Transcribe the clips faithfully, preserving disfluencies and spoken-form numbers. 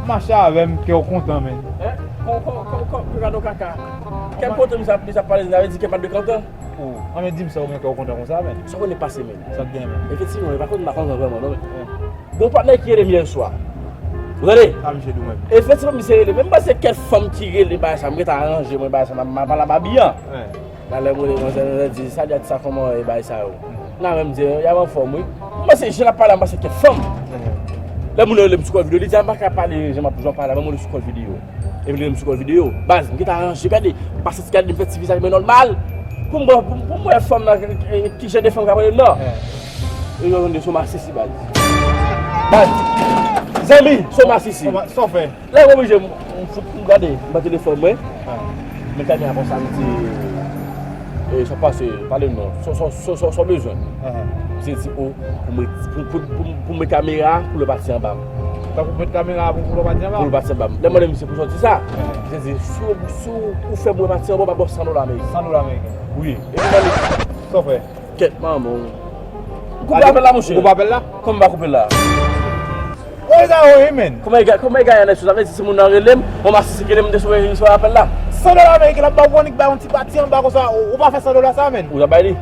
Mache avè m, kè w kontan, menn. Hein? Kon, kon, kon, kon, kon gade w kaka. Kèm kote misye ap, misye ap pale, sa vle di kè m pa de kontan? Oh, anben di m sa, ou menm kè w kontan konsa, menn. Sa w konnen pase, menn. Sa k gen, menn? Efektivman, e pa konn m pa kontan vrèman, non, menn. Gon patnè ki rele m yè swa. Ou tande? Sa misye di w menm? Efektivman, misye rele. Men m panse kèk fanm ki rele bagay sa, m gentan aranje mwen bagay sa, m ap pale a Babi an. Talè m rele manzè, manzè di, "Salut, sa kòman w ye, bagay sa yo?" Nan menm di, "Y ap anfòm, wi." M panse, jan l ap pale a, m panse kèk fanm. Lè moun nan rele m sou kòl videyo, li di, "A, m pa ka pale jan m ap, jan w pale a, ban m rele sou kòl videyo." Epi li rele m sou kòl videyo. Baz, m gentan aranje, gade, m pa santi, gade, m fè ti vizaj mwen nòmal. Pou m, pou m, pou m wè fanm nan, ki, ki, ki jan de fanm k ap rele m nan. E yo tande se yon masisi, baz. Baz, zanmi, se yon masisi. Sa w fè? Lè m oblije, m, m fout, m gade, m pran telefòn mwen. Men kamera konsa, m di, "E, sa k pase, pale m non. Sa, sa, sa, sa, sa w bezwen?" Misye di, "O, pou m, pou, pou, pou, pou m met kamera pou lè pati anba m." Tankou pou met kamera pou, pou lè pati anba? Pou lè pati anba m. Lè m mande misye pou sòti sa, misye di, "Si w, si w fè m wè pati anba w, m ap ba w san dola ameriken." San dola ameriken? Wi. Epi mande, sa w fè? Kèt manman w. Koupe apèl la, monchè. Koupe apèl la? Kòman m pa koupe l la? Oye, sa oye, menn. Kòman e ga-, kòman e gaye nan sou? Sa vle di si moun nan rele m, mwen masisi ki rele m, m te sou, sou apèl la. San dola ameriken l ap ba w pou annik bay yon ti pati anba konsa, ou, ou pa fè san dola sa, menn. Ou ta bay li?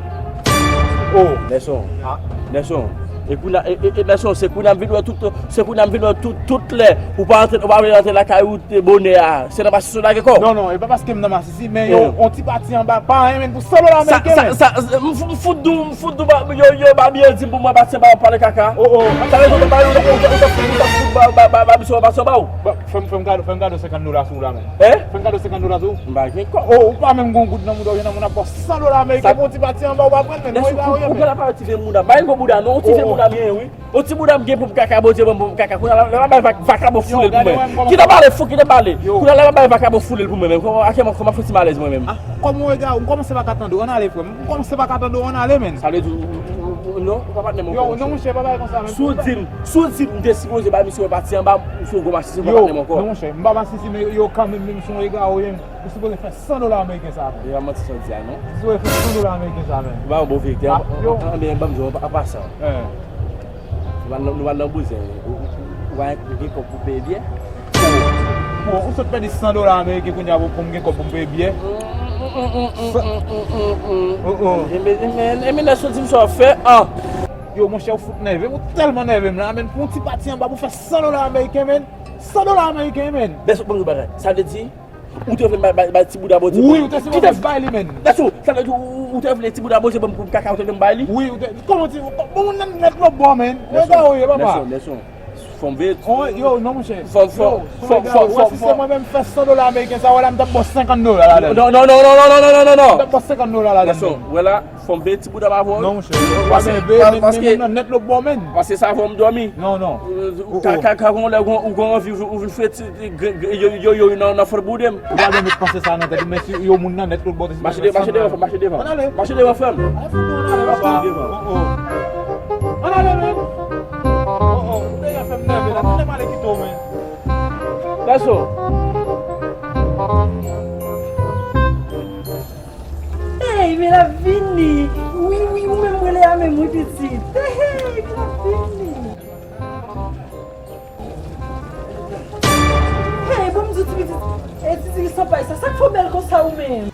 Oh. Nèson. Ah. Nèson. E kounye a, e, e, e, Nèson, se kounye a m vin wè tout, se kounye a m vin wè tout, tout lè. Ou pa rantre, ou pa vle rantre lakay ou te bonè a. Se nan masisi w lage kò w? Non, non, e pa paske m nan masisi, men yo, yon ti pati anba, pa anyen, menn, pou san dola ameriken, menn. Sa, sa, m f-, m fout di w, m fout di w, ba, yo, yo, Babi an di m pou mwen pati anba, w ap pale kaka. Oh, oh. Sa vle di w ta, ou ta, ou ta, ou ta fout, ou ta fout, ba, ba, ba, Babi sou pati anba w. Bon, fè m, fè m kado, fè m kado senkant dola sou la, menn. Hein? Fè m kado senkant dola sou. M pa gen kòb. Oh, ou pa menm gon goud nan mouda w, nan moun ap ba w san dola ameriken pou yon ti pati anba, ou pa pran, menn. Ou pa pale ti vye mouda. Bay gwo bouda, non, yon ti vye mouda m gen, wi. Yon ti bouda m gen pou m kaka, Bondye ban m pou m kaka. Kounye a la, la, la, bay vak-, vakabon foule l pou mwen. Kite pale, fou, kite pale. Kounye a la, bay vakabon foule l pou mwen menm. Kòman, a kè mwen, kòman fè ti malèz mwen menm? Ah, kòman w ega, m kòmanse pa ka tande w, ann ale, frè m. M kòmanse pa ka tande w, ann ale, menn. Sa vle di, ou, ou, ou, non, ou pa patnè m ankò, monchè. Yo, non, monchè, pa bay konsa, menn. Si w di m, si w di m, m te sipoze bay misye yon pati anba, misye yon gwo masisi, m pa patnè m ankò. Non, monchè, m pa masisi, men yo kanmenm, menm si w ega, ou ye, ou sipoze fè san dola ameriken sa, frè. E pa manti sa w di a, non. Ou sipoze fè san dola ameriken sa, menn. Ou pa yon bon verite, an, an, an, men ban m di w, an, an pasan. Nou al nan, nou al nan bouzen. Ou, ou, ou pa gen kòb pou peye biyè? Bon, ou sot pèdi san dola ameriken kounye a pou, pou m gen kòb pou m peye biyè? Enben, enben, enben, lè sot di m sa w ap fè, an. Yo, monchè, ou fout nève m, ou tèlman nève m la, menn, pou yon ti pati anba pou fè san dola ameriken, menn. San dola ameriken, menn. Lè sot ban m yon bagay. Sa vle di, ou te vle bay, bay, bay ti bouda Bondye. Wi, ou te sipoze bay li, menn. Lèso, sa vle di ou, ou te vle ti bouda Bondye ban m pou kaka ou te vle m bay li? Wi, ou te, kòman ti, bon, moun nan nèt lòt bò, menn. Ou ega ou ye, papa. Lèso, lèso. Fò m veye. Oh, yo, non, monchè. Fò, fò, fò, fò, fò, si se mwen menm fè san dola ameriken sa, wè la, m t ap ba w senkant dola ladan. Non, non, non. M t ap ba w senkant dola ladan. Lèso, wè la. Fò m veye ti bouda m avè w. Non, monchè. Paske, paske, paske, paske sa fè m dòmi. Non, non. Ka, ka, ka, gon lè, gon, ou gon anvi, ou, ou vin fè ti, ti, gre, gre, yo, yo, yo, nan, nan fòt bouda m. Ou pa janm met panse sa nan tèt ou, men si yo moun nan nèt lòt bò, se mache de, mache devan, mache devan. Ann ale. Mache devan, frè m. Ann ale, papa. Mache devan. Oh, oh. Ann ale, men. Oh, oh. Ou deja fè m nève la. Tande m ale kite w, men. Lèso. Hey, men l ap vini. Wi, wi, ou menm rele a menm, wi, pitit. Hey, hey, men l ap vini. Hey, bon, m di w, ti pitit. E, ti, ti, san pay sa. Sa k fè w bèl konsa, ou menm?